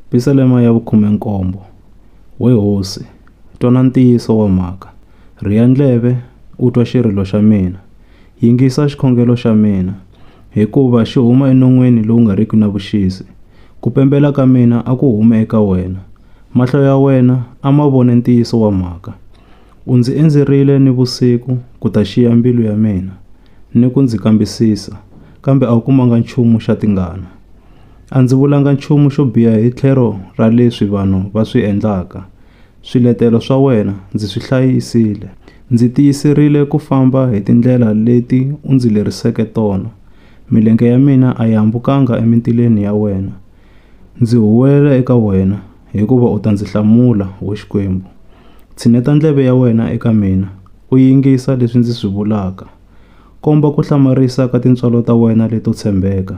Pisalema ya vukhume-nkombo. We hosi, twana ntiyiso wa mhaka, rhiya ndleve u twa xirilo xa mina. Yingisa xikhongelo xa mina, hikuva xi huma enon'wini lowu nga riki na vuxisi. Ku pembela ka mina a ku hume eka wena, mahlo ya wena a ma vone ntiyiso wa mhaka. U ndzi endzerile nivusiku ku ta xiya mbilu ya mina, ni ku ndzi kambisisa, kambe a wu kumanga nchumu xa tingana. A ndzi vulanga nchumu xo biha hi tlhelo ra leswi vanhu va swi endlaka. Swiletelo swa wena ndzi swi hlayisile. Ndzi tiyiserile ku famba hi tindlela leti u ndzi leriseke tona. Milenge ya mina a yi hambukanga emintileni ya wena. Ndzi huwelela eka wena, hikuva u ta ndzi hlamula, we Xikwembu. Tshineta ndleve ya wena eka mina, u yingisa leswi ndzi swi vulaka. Komba ku hlamarisa ka tintswalo ta wena leto tshembeka,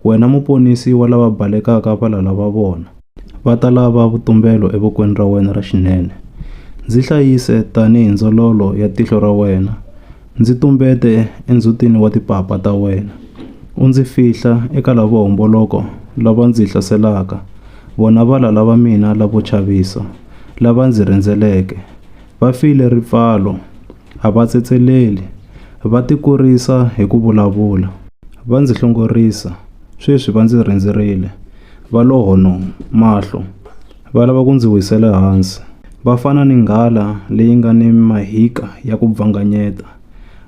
wena muponisi wa lava balekaka valala va vona. Va ta lava vutumbelo evokweni ra wena ra xinene. Ndzi hlayise tanihi ndzololo ya tihlo ra wena, ndzi tumbete endzhutini wa timpapa ta wena. U ndzi fihla eka lavo homboloka lava ndzi hlaselaka, vona valala va mina lavo chavisa, lava ndzi rhendzeleke. Va file ripfalo, a va tsetseleli, va tikurisa hi ku vulavula. Va ndzi hlongorisa, sweswi va ndzi rhendzerile, va lo hono mahlo, va lava ku ndzi wisela hansi. Va fana ni nghala leyi nga ni mahika ya ku bvanganyeta,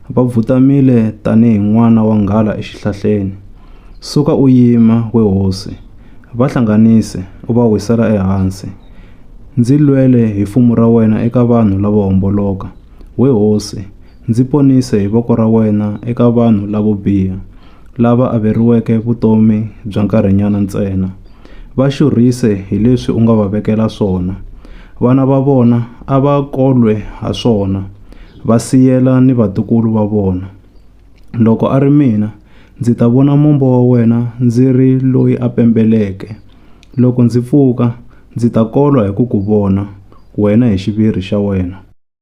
va bvutamile tanihi n'wana wa nghala exihlahleni. Suka u yima, we hosi, va hlanganise, u va wisela ehansi. Ndzi lwele hi fumu ra wena eka vanhu lavo homboloka. We hosi, ndzi ponise hi voko ra wena eka vanhu lavo biha, lava averiweke vutomi bya nkarhinyana ntsena. Va xurhise hi leswi u nga va vekela swona. Vana va vona a va kolwe ha swona, va siyela ni vatukulu va vona. Loko a ri mina, ndzi ta vona mombo wa wena ndzi ri loyi a pembeleke. Loko ndzi pfuka, ndzi ta kolwa hi ku ku vona, wena hi xiviri xa wena.